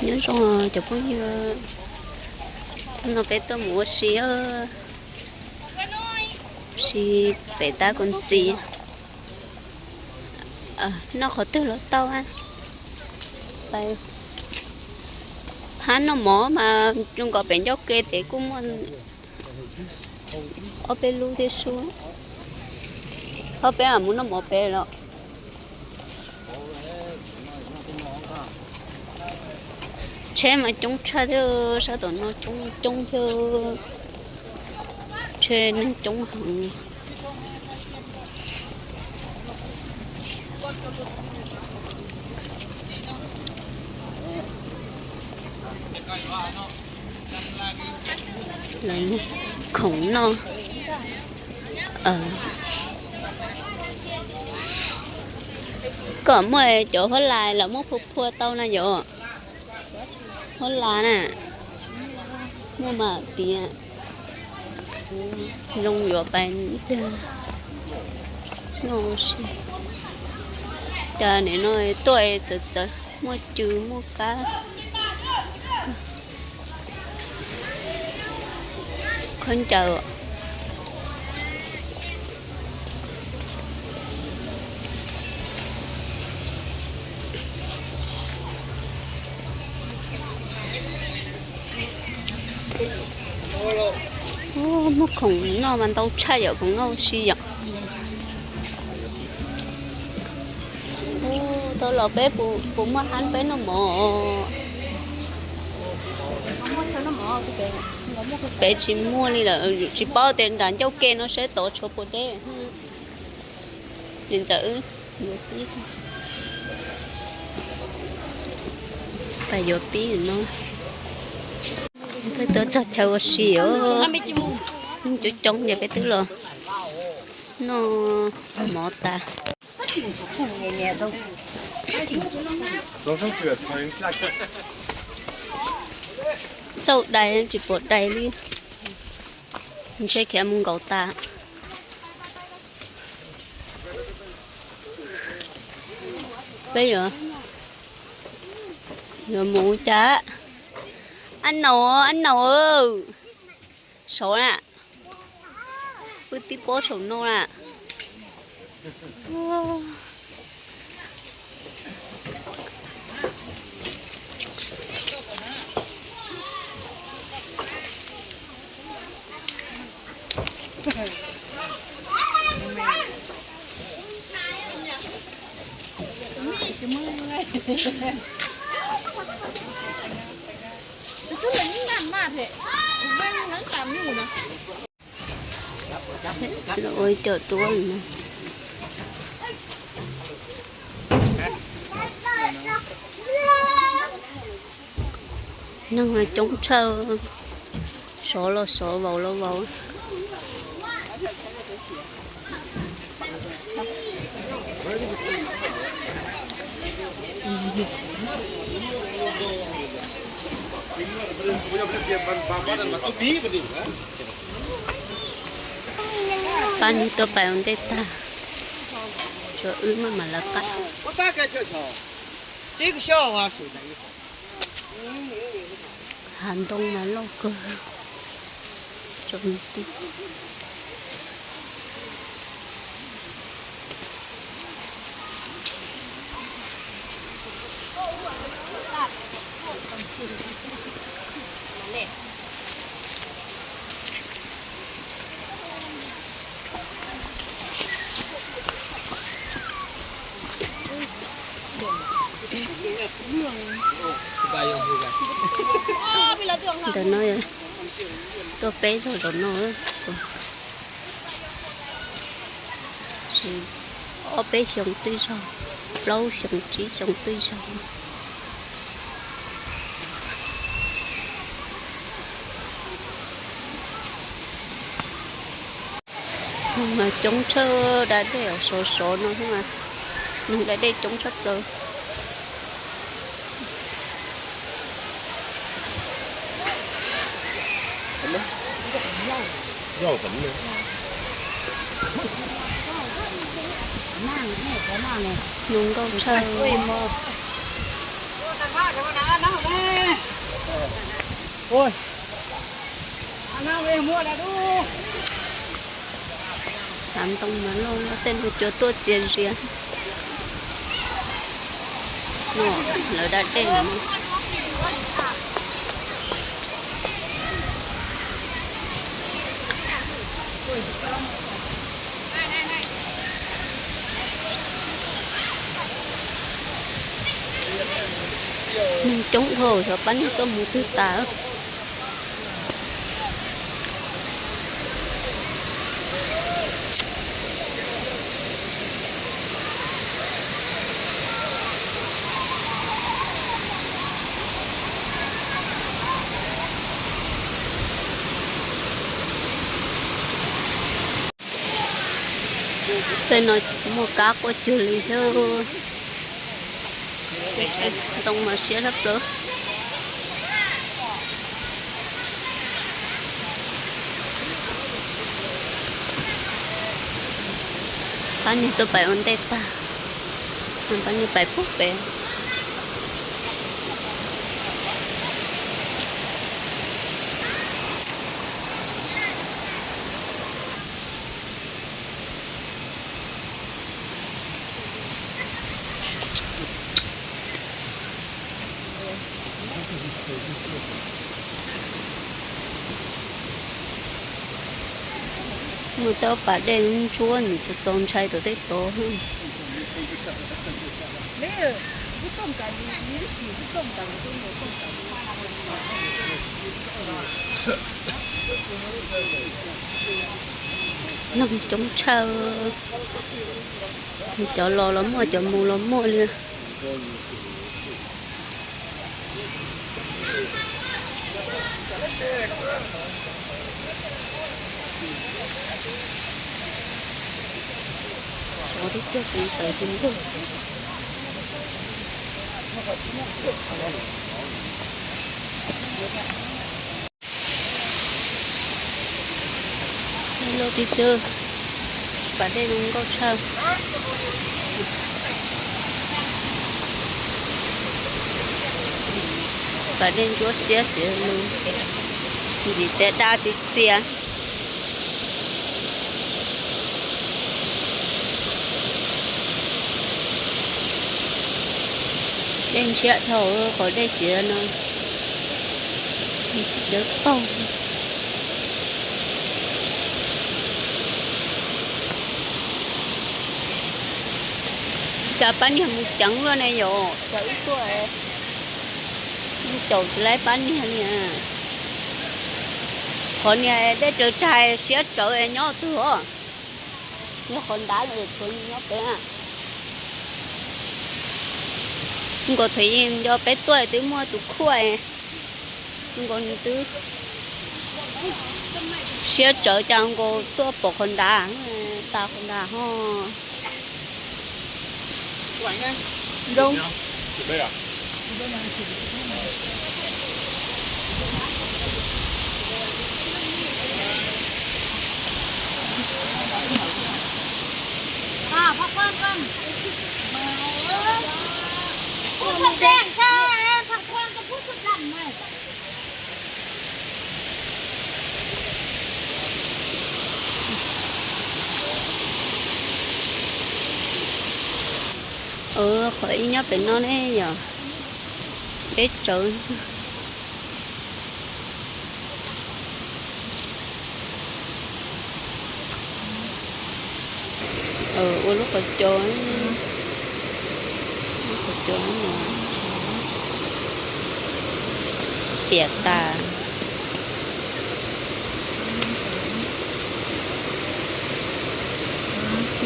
Nyob zoo cov phooj ywg, hnub no peb tuaj mus ua si, si pem tab kos ntxiv. Noj qhov twg los tau. Hab noj mov mas zoo nkaus pem ncauj ke pem kuj muaj ob peb lub thiab sub. Ho peb mam mus noj mov pem los. Tsheb mas coob tshaj thiab, sab tom no coob coob thiab. Tsheb neeg coob heev. Khoom noj. Kom muaj cov huab lais los muab phua phua tau na yom. Huab lais na, muaj mas tias zoo yuav pais ib pliag noj si. Cas nim no tuaj txawv txawv, muaj cw muaj kab khaub ncaws. Muaj khoom noj mas ntau tshaj yom, khoom noj ua si yom. Tau los peb puas muaj hab peb noj mov? Peb tsis muaj li lawm, tsis paub tias nram ncauj ke no saib tod tshuav puas deb. Niam ntxawm, pab yuav pib no. Peb tuaj txog chaw ua si os, coob coob ces peb twb los noj mov tas. Xauj dais tsis pom dais li, ntshe khiav mus nkaum tas. Peb yuav, yuav mus cas? Ab naus, ab naus, saud na, pw tib pob saum no na. Ua ib co duab no. Neeg coob tshaj, sov los sov, vauv los vauv. Pab neeg tuaj pais ua ntej tag, tshuav wb maj mam lawv qab. Hav ntoo mas loj kawg. Ntawm no tuaj peb zaug tom no, ob peb xyoo twb zaug, plaub xyoo tsib xyoo twb zaug. Mas coob tshaj, da dej sov sov no xwb mas, neeg da dej coob tshaj plaws. Zoo nkauj tshaj. Xav ntoo mas loj loj, tej no cua tuaj txias zias. No, lawv da dej no. Neeg coob dhau, xyov pab niag tuaj mus twg tas. Tej no muaj kab quaj cuag li thiab. Ntoo mas siab sab plaws. Pab niag tuaj pais ua ntej tag, pab niag pais pub pem. Muaj tau pas dej ntsuab nws txaus ntshai tom tej tod. Neeg coob tshaj, cov los los muaj, cov mus los muaj li. Los tiv twg, pas dej zoo nkauj tshaj. Pas dej ntsuab xiab xiav lug, ntxiv tias daj txias txias. Dej ntshiab dhau, qhov dej xiav no dawb paug. Cas pab niag mus ceev luaj ne yom, cas wb tuaj caum tsis laib pab niag li. Qhov niag dej tsaws tsag siab tsawv nyob twg os. Yog qhov nrad los tshuav nyob pem. Nkaus thaum ub nco peb tuaj twb muaj tus khuaj, nkaus nws twb siab tsawv cas nkaus tuaj pom qhov nrad, tas qhov nrad ho. Zoo. Qhov ib nyob pem no ne yom, dej tsawv. Ua lub qhov cos, lub qhov cos no piam tas.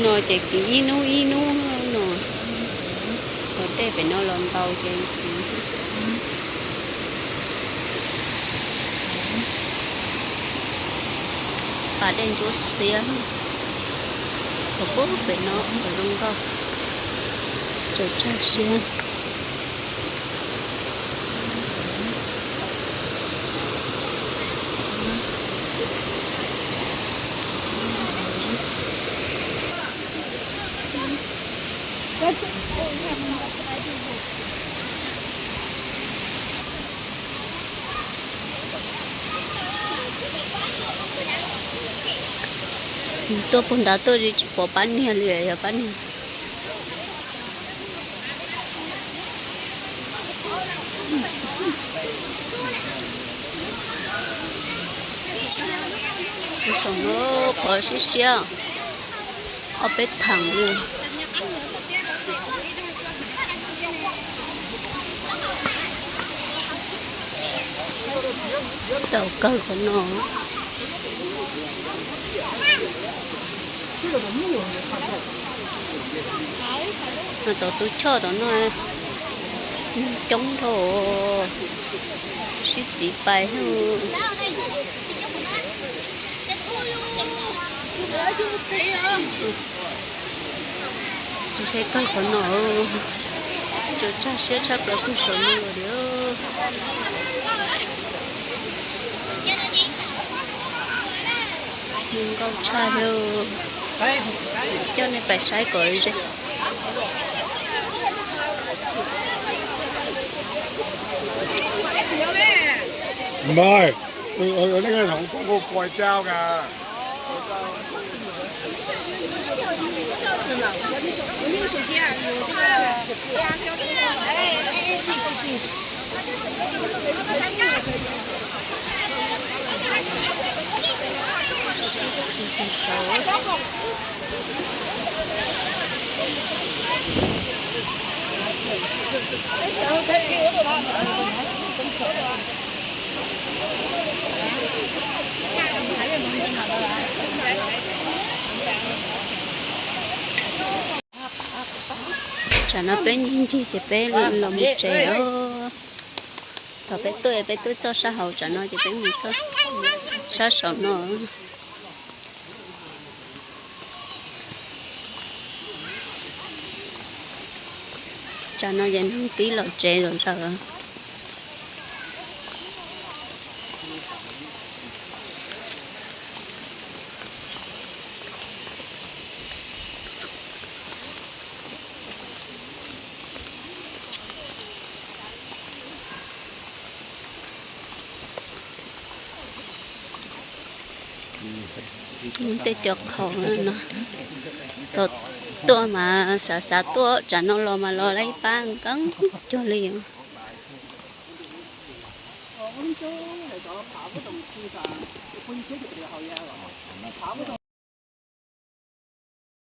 No ces kwv ib hnub ib hnub no, qhov dej pem no los ntau ces kwv. Pas dej ntsuab xiab, qhov pub pem no qhov zoo nkauj, tsaws tsag siab. Tuaj puag nrad tuaj tsis pom pab niag li, yog pab niag. Saum no qhov siab siab, ob peb theem li. Tau kawg qhov no. No tau tub choj tom no, neeg coob dhau, sib txiv pais. Ntshai kawg qhov no, tsaug tsaug siab tshaj plaws pug saum no lawm. Zoo nkauj tshaj li. Coj nej pais saib kom ze. Mời, ừ, ừ, ừ, lấy cái hộp công cô coi trao kìa. Tsam no peb ncig ncig ces peb los mus tsev os. Thaum peb tuaj peb tuaj txog sab hauv, tsam no ces peb mus txog sab saum no. Tsam no ces neeg pib los tsev lawm. Tej cov qhaus no, thaum tuaj mas xav xav tuaj, tsam no los mas los lawm ib pab nkees cuag li.